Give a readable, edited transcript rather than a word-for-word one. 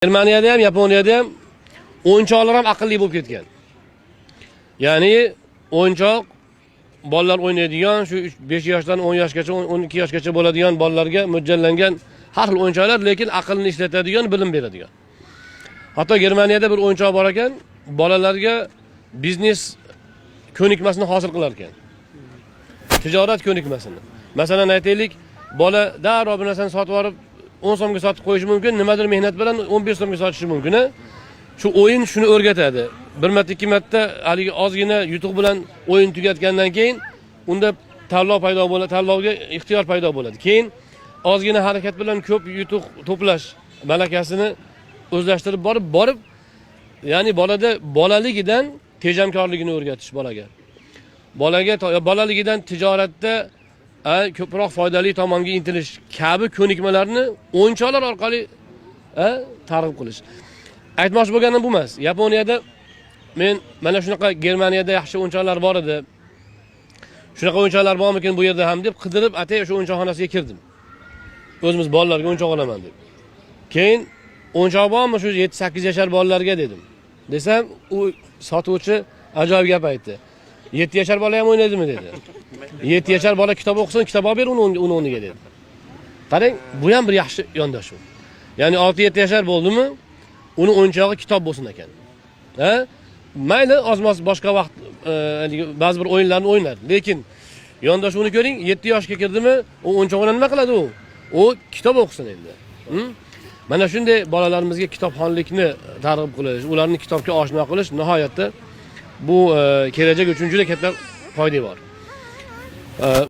Germaniyada ham, Yaponiyada ham o'yinchoqlar ham aqlli bo'lib ketgan. Ya'ni o'yinchoq bolalar o'ynaydigan shu 5 yoshdan 10 yoshgacha, 12 yoshgacha bo'ladigan bolalarga mo'ljallangan har xil o'yinchoqlar, lekin aqlni ishlatadigan, bilim beradigan. Hatto Germaniyada bir o'yinchoq bor ekan, bolalarga biznes ko'nikmasini hosil qilar ekan. Tijorat ko'nikmasini. Masalan, aytaylik, bola darrov bir narsani sotib olib 10 so'mga sotib qo'yishi mumkin, nimadir mehnat bilan 15 so'mga sotishi mumkin. A? Shu o'yin shuni o'rgatadi. Bir marta, ikki marta haligi ozgina yutuq bilan o'yin tugatgandan keyin unda tanlov paydo bo'ladi, tanlovga ixtiyor paydo bo'ladi. Keyin ozgina harakat bilan ko'p yutuq to'plash malakasini o'zlashtirib borib, borib, ya'ni bolada bolaligidan tejamkorligini o'rgatish bolaga. Bolaga bolaligidan tijoratda ko'proq foydali tomonga intilish kabi ko'nikmalarni o'yinchoqlar orqali targ'ib qilish. Aytmoqchi bo'lganim bu emas. Yaponiyada men mana shunaqa, Germaniyada yaxshi o'yinchoqlar bor edi. Shunaqa o'yinchoqlar bormikin bu yerda ham deb qidirib, atay o'sha o'yinchoqxonasiga kirdim. O'zimiz bolalarga o'yinchoq olaman deb. Keyin o'yinchoq bormi shu 7-8 yashar bolalarga dedim. Desam, u sotuvchi ajoyib gap aytdi. 7 yashar bola ham o'ynaydimi dedi. 7 yashar bola kitob o'qisin, kitob olib ber uni o'rniga dedi. Qarang, bu ham bir yaxshi yondashuv. Ya'ni 6-7 yashar bo'ldimi, uni o'yinchog'i kitob bo'lsin ekan. Ha? Mayli, ozmoz boshqa vaqt haligi ba'zi bir o'yinlarni o'ynar, lekin yondashuvni ko'ring, 7 yoshga kirdimi, u o'yinchoq bilan nima qiladi u? U kitob o'qisin endi. Mana shunday bolalarimizga kitobxonlikni targ'ib qilish, ularni kitobga oshno qilish nihoyatda bu kelajak uchun juda katta foyda bor.